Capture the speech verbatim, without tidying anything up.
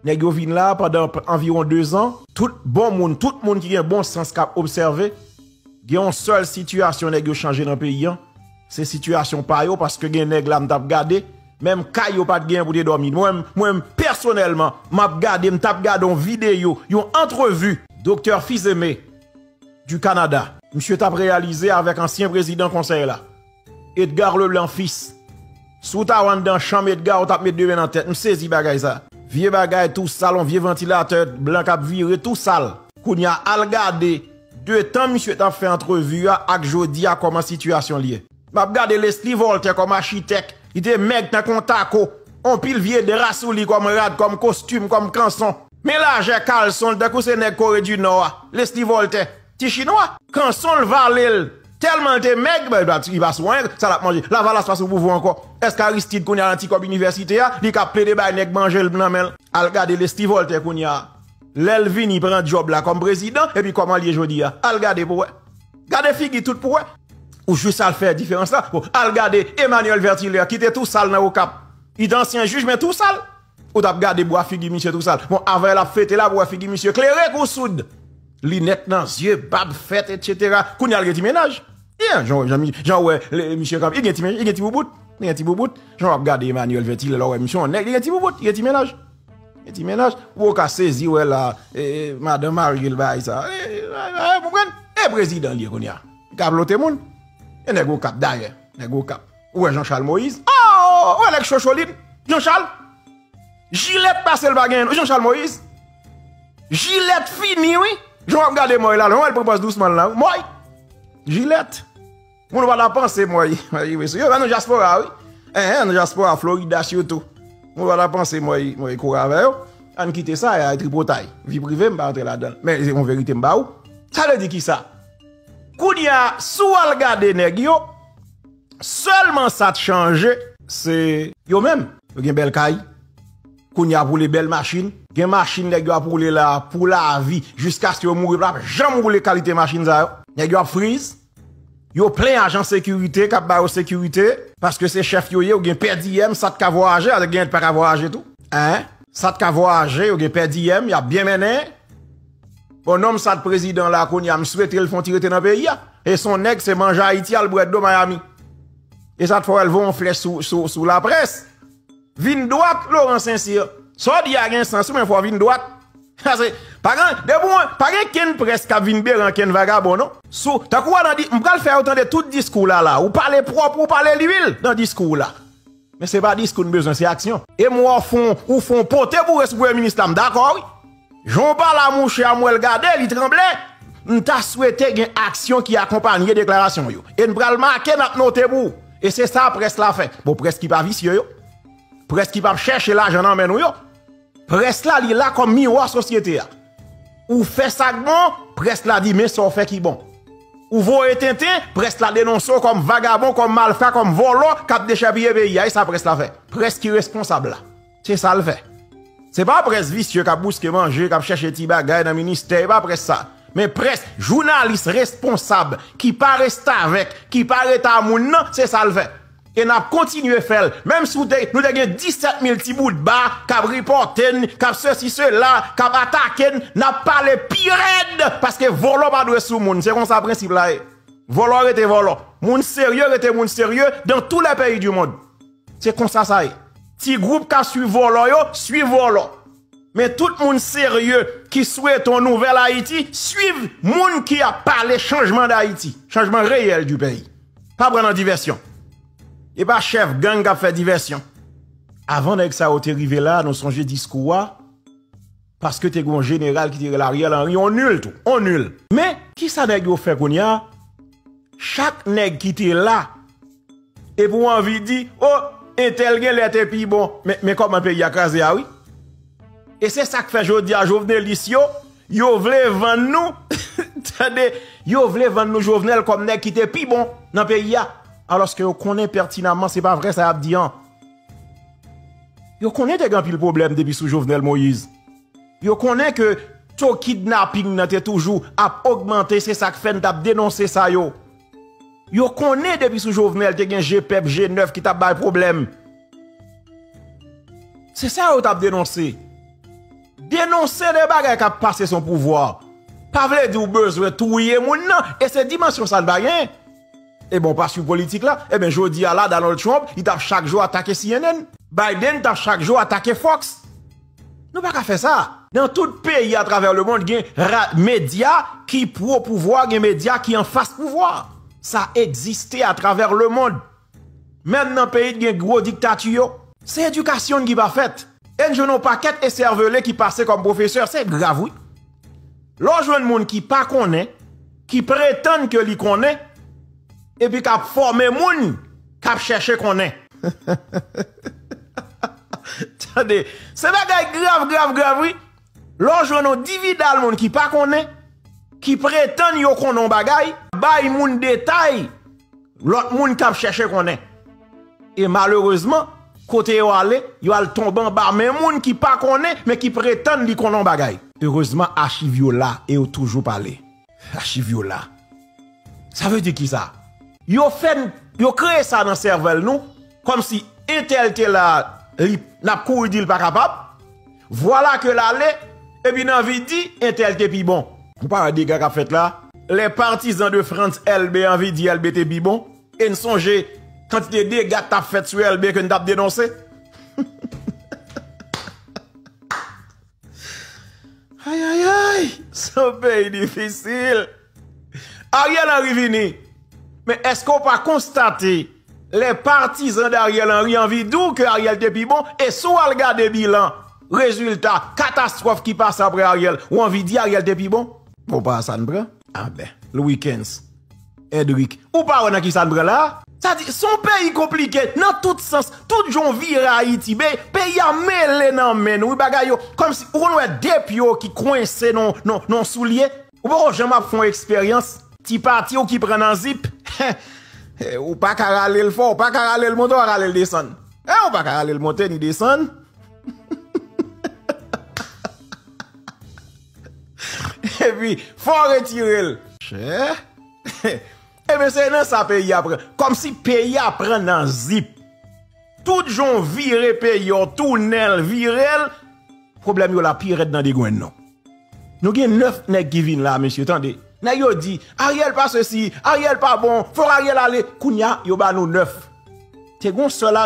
Nèg yo vin la pandan p- anviwon dezan. Tout bon moun, tout moun ki gen bon sans k ap obsève, gen yon sèl sitiyasyon nèg yo chanje nan peyi an. Se sitiyasyon pa yo, paske gen nèg la m t ap gade, menm kay yo pa t genyen pou te dòmi. Mwen, mwen pèsonèlman, m ap gade, m t ap gade yon videyo, yon antrevi Doktè Fils-Aimé du Canada. Misye t ap reyalize avèk ansyen prezidan konsèy la, Edgar Leblanc Fils. Si w ta w anndan chanm Edgar, ou t ap met de men nan tèt. M sezi bagay sa. Vye bagay tou sal, yon vye vantilatè blan k ap vire tou sal. Kounye a, al gade de tan misye t ap fè antrevi a ak jodi a, kòman sitiyasyon l ye. M ap gade Leslie Voltaire kòm achitèk. Li te mèg tankou yon tako. On pil vye dra sou li kòm rad, kòm kostim, kòm kanson. Men lajè kalson l tankou se nèg Kore di Nò a. Leslie Voltaire. Ti chinwa. Kanson l vale l. Tèlman l te mèg, ben, li pa sou anyen, sa l ap manje. Lavalas pa sou pouvwa ankò. Èske Aristide kounye a nan ti kòb inivèsite a, li ka plede bay nèg manje l nan men l? Al gade Leslie Voltaire kounye a. Lè l vini pran djòb la kòm prezidan, epi kòman l ye jodi a. Al gade pou wè. Gade figi tout pou wè. Ou jis al fè diferans la. Bon, al gade Emmanuel Vertilaire ki te tou sal nan Okap. Li te ansyen jij, men tou sal. Ou t ap gade bwa figi misye tou sal. Bon, avan l ap fete la, pou wè figi misye klere kou soud. Linèt nan zye, bab fèt, etsetera. Kounye a l gen ti mennaj. Yeah, jan, jan, jan w wè le- misye kanpe, li gen ti men- li gen ti boubout. Li gen ti boubout. Jan w ap gade Emmanuel Vertilaire, lè w wè misye, yon nèg, li gen ti boubout, li gen ti mennaj. Gen ti mennaj. Ou ka sezi, wè la, e, e, madanm marye l bay sa. E, e, e, ou konprann? E prezidan li ye kounye a. Li ka plote moun. E nèg Okap, dayè. Nèg Okap. Ou wè Jean Charles Moïse? Oh! Ou wè nèg Chocholin? Jean Charles? Jilèt pase l pa gen, Jean Charles Moïse. Jilèt fini, wi. Jan w ap gade mòy la, jan w wè l pran pòz dousman la, wi. Mòy! Jilèt. Moun pa ta panse mòy, mòy rive sou yo. Nan dyaspora, wi. Enhen, nan dyaspora, Florida sitou. Moun pa ta panse mòy, mòy kouri avè yo. Ann kite sa, e tripotay. Vi prive, m pa antre ladan l. Men, se yon verite m ba ou. Sa vle di kisa? Kounye a, si w al gade nèg yo, sèlman sa t chanje, se yo menm. Yo gen bèl kay. Kounye a ap woule bèl machin. Gen machin nèg yo ap woule la pou lavi. Jiskaske yo mouri, yo p ap janm woule kalite machin sa yo. Nèg yo ap friz. Yo plen ajan sekirite k ap ba yo sekirite. Paske se chèf yo ye, ou gen pè diyèm, sa t ka vwayaje, avèk gen pa ka vwayaje tou. Hein? Sa t ka vwayaje, yo gen pè diyèm, y ap byen mennen. Bon, nonm sa t prezidan la kounye a, m swete l fè yon ti rete nan peyi a. E se yon nèg, se manje Ayiti, al bwè dlo Miami. E sa t fè w al voye yon flèch sou, sou, sou laprès. Vin dwat, Laurent Sincère. Sa w di a gen sans, wi, men fò w vin dwat. Sa se, pa gen, depi w, pa gen kenn près k ap vin bere ankenn vagabon, non. Sou, tankou w nan di, m pral fè yo tande tout diskou w la, la. Ou pale pwòp, ou pale lwil nan diskou w la. Men se pa diskou n bezwen, se aksyon. E m wè w fon, ou fon pote boure sou premye minis la, m dakò, wi. Jan w pale a mouche a, m wè l gade, li tranble. M ta swete gen aksyon ki akonpanye deklarasyon yo. E n pral make, n ap note pou ou. E se sa près la fè. Bon, près ki pa visye yo. Près ki p ap chèche lajan nan men nou yo. Près la, li la kòm miwa sosyete a. Ou fè sa k bon, près la di, men sa w fè ki bon. Ou voye tenten, près la denonse w kòm vagabon, kòm malfra, kòm vòlò k ap dechèpiye peyi a. E sa près la fè. Près ki responsab la. Se sa l fè. Se pa près visye k ap bouske manje, k ap chèche ti bagay nan ministè, e pa près sa. Men près, jounalis responsab, ki pa restavèk, ki pa rete a moun nan, se sa l fè. E n ap kontinye fè l. Menm si w te, nou te gen disèt mil ti bout ba k ap ripòte n, k ap sesi sela, k ap atake n, n ap pale pi rèd, paske vòlò pa dwe sou moun. Se konsa prensip la ye. Vòlò rete vòlò. Moun serye rete moun serye dans tous les pays du monde. Se konsa sa ye. Ti gwoup k ap swiv vòlò yo, swiv vòlò. Men tout moun serye ki swete yon nouvèl Ayiti, swiv moun ki ap pale chanjman Dayiti, chanjman reyèl di peyi. Pa pran nan divèsyon. E pa chèf gang k ap fè divèsyon. Avan nèg sa yo te rive la, nou sonje diskou a, paske te gen yon jeneral ki te rele Ariel Henry, yon nil tou, yon nil. Men, kisa nèg yo fè kounye a? Chak nèg ki te la, epi w anvi di, o, entèl genlè te pi bon. Men, men kòman peyi a kraze a, wi. E se sa k fè jodi a, jovenelis yo, yo vle vann nou, tande, yo vle vann nou Jovenel kòm nèg ki te pi bon nan peyi a. Alòske yo konnen pètinamman se pa vrè sa y ap di an. Yo konnen te gen anpil pwoblèm depi sou Jovenel Moïse. Yo konnen ke to kidnaping nan te toujou ap ogmante, se sa k fè n t ap denonse sa yo. Yo konnen depi sou Jovenel te gen G pèp, G nèf ki t ap bay pwoblèm. Se sa yo t ap denonse. Non, se de bagay k ap pase sou pouvwa. Pa vle di w bezwen touye moun nan. E se dimansyon sa n pa gen. E bon, pa swiv politik la. Ebyen, jodi a la, Donald Trump, li t ap chak jou atake C N N. Biden t ap chak jou atake Fox. Nou pa ka fè sa. Nan tout peyi atravè lemonn, gen ra- medya ki pwo pouvwa, gen medya ki anfas pouvwa. Sa egziste atravè lemonn. Menm nan peyi ki gen gwo diktati yo, se edikasyon ki pa fèt. E n jwenn yon pakèt esèvele ki pase kòm pwofesè, se grav wi. Lè w jwenn moun ki pa konnen, ki pretann ke li konnen, epi k ap fòme moun k ap chèche konnen. Tande, se bagay grav, grav, grav wi. Lè w jwenn yon dividal moun ki pa konnen, ki pretann yo konnen yon bagay, bay moun detay, lòt moun k ap chèche konnen. E malerezman, kote yo ale, yo al tonbe anba men moun ki pa konnen, men ki pretann li konnen yon bagay. Erezman, achiv yo la e yo toujou pale. Achiv yo la. Sa vle di ki sa? Yo fè n, yo kreye sa nan sèvèl nou, kòmsi entèl te la, li, n ap kouri di l pa kapab. Vwala ke l ale, epi n anvi di entèl te pi bon. Ou pa wè dega k ap fèt la? Les partisans de Frantz Elbé anvi di Elbé te pi bon. E n sonje kantite dega k t ap fèt sou Elbé ke n t ap denonse. Ayayay, se yon peyi difisil. Ariel Henry vini. Men èske w pa konstate lè patizan de Ariel Henry anvi di w ke Ariel te pi bon? E si w al gade bilan, rezilta, katastwòf ki pase apre Ariel, ou anvi di Ariel te pi bon? Bon, pa sa n pran. Anben, Louis Quinze, Edric, ou pa wè nan ki sa n pran la? Sa di, se yon peyi konplike nan tout sans. Tout jan w vire Ayiti, be, peyi a mele nan men nou. Wi, bagay yo, kòmsi, ou konn wè de pye w ki kwense nan, nan, nan soulye. Ou poko janm ap fè yon eksperyans? Ti pati w ki pran nan zip. Ou pa ka rale l fò, ou pa ka rale l monte, ou pa rale l desann. E, ou pa ka rale l monte ni desann. Epi, fò w retire l. Chè. Ebyen, se nan sa peyi a pran. Kòmsi peyi a pran nan zip. Tout jan w vire peyi a, w tounen l, vire l, pwoblèm yo la pi rèd nan degrenn non. Nou gen nèf nèg ki vin la, mesye, tande. Nèg yo di, Ariel pa sesi, Ariel pa bon, fòk Ariel ale. Kounye a, yo ba nou nèf. Te gon sèl